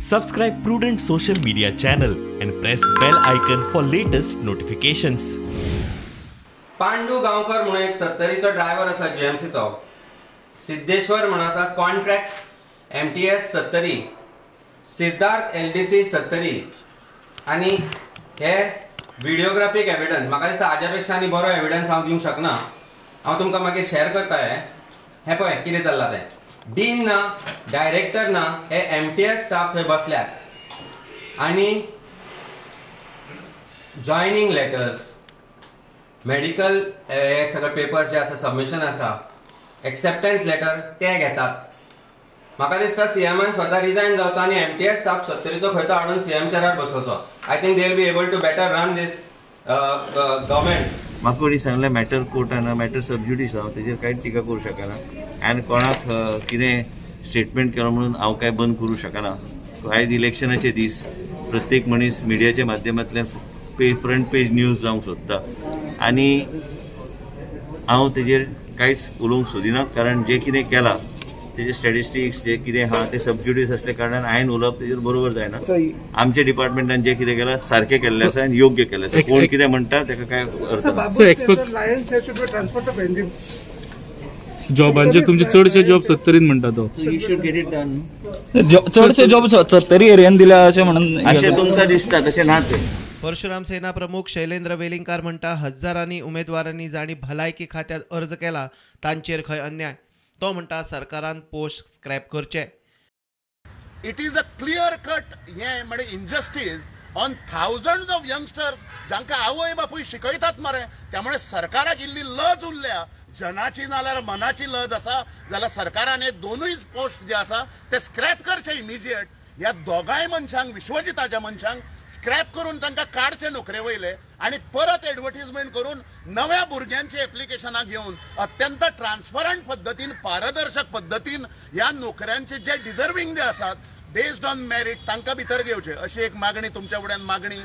Subscribe Prudent Social Media channel and press bell icon for latest notifications. Pandu Gaonkar म्हणून एक सत्तरीचो driver आसा जीएमसीचो, सिद्धेश्वर म्हणून आसा contract MTS Sattari, Siddharth LDC Sattari. आनी हे व्हिडिओग्राफीक एविडन्स म्हाका दिसता हाज्या पेक्षा आनी बरो एविडन्स हांव दिवंक शकना. हांव तुमकां मागीर शेअर करता. हे पळय कितें चल्लां तें. डीन ना, डायरेक्टर ना, हे एमटीएस स्टाफ थंय बसल्यात आनी जॉयनींग लेटर्स, मेडिकल हे सगळे पेपर्स जे आसा, सबमिशन आसा, एक्सेप्टन्स लेटर ते घेतात. म्हाका दिसता सीएमान स्वता रिजायन जावचो आनी एमटीएस स्टाफ सत्तरीचो खंयचो हाडून CM चेरार बसोवचो. I think they will be able to better run this government. म्हाका कोणी सांगलें मॅटर कोर्टान मॅटर सब ज्युडीस हांव तेजेर कांयच टिका करूं शकना आनी कोणाक कितें स्टेटमेंट केलो म्हणून हांव कांय बंद करूं शकना. आयज इलेक्शनाचे दीस, प्रत्येक मनीस मिडियाच्या माध्यमांतल्यान फ्रंट पेज न्यूज जावंक सोदता आनी हांव तेजेर कांयच उलोवंक सोदिना, कारण जें कितें केलां तेजे स्टॅटिस्टिक्स जे कितें आहा ते सब ज्युडीस आसल्या कारणान हांवें उलोवप तेजेर बरोबर जायना. आमच्या डिपार्टमेंटान जें कितें केलां सारकें केल्लें आसा आनी योग्य केल्लें आसा. कोण कितें म्हणटा तेका कांय अर्थ ना. जॉबांचे तुमचे चडशे जॉब सत्तरीन म्हणटा तो, चडशे जॉब सत्तरी एरियान दिल्या अशें म्हणून अशें तुमकां दिसता, तशें ना तें. परशुराम सेना प्रमुख शैलेंद्र वेलिंगकार म्हणटा हजारांनी उमेदवारांनी जांणी भलायकी खात्यात अर्ज केला तांचेर खंय अन्याय. तो म्हणटा सरकारान पोस्ट स्क्रॅप करचे. It is a clear cut हें म्हणजे injustice on thousands of youngsters जांकां आवय बापूय शिकयतात मरे. त्यामुळे सरकाराक इल्ली लज उरल्या, जनाची नाल्यार मनाची लज आसा जाल्यार सरकारान हे दोनूय पोस्ट जे आसा ते स्क्रॅप करचे इमिजिएट. ह्या दोगांय मनशांक, विश्वजिताच्या मनशांक स्क्रॅप करून तांकां काडचे नोकरे वयले आनी परत एडवर्टीजमेंट करून नव्या भुरग्यांची एप्लिकेशनां घेवन अत्यंत ट्रान्सपरंट पद्दतीन, पारदर्शक पद्दतीन ह्या नोकऱ्यांचे जे डिजर्वींग जे आसात बेस्ड ऑन मेरीट तांकां भितर घेवचे अशी एक मागणी तुमच्या फुड्यान मागणी.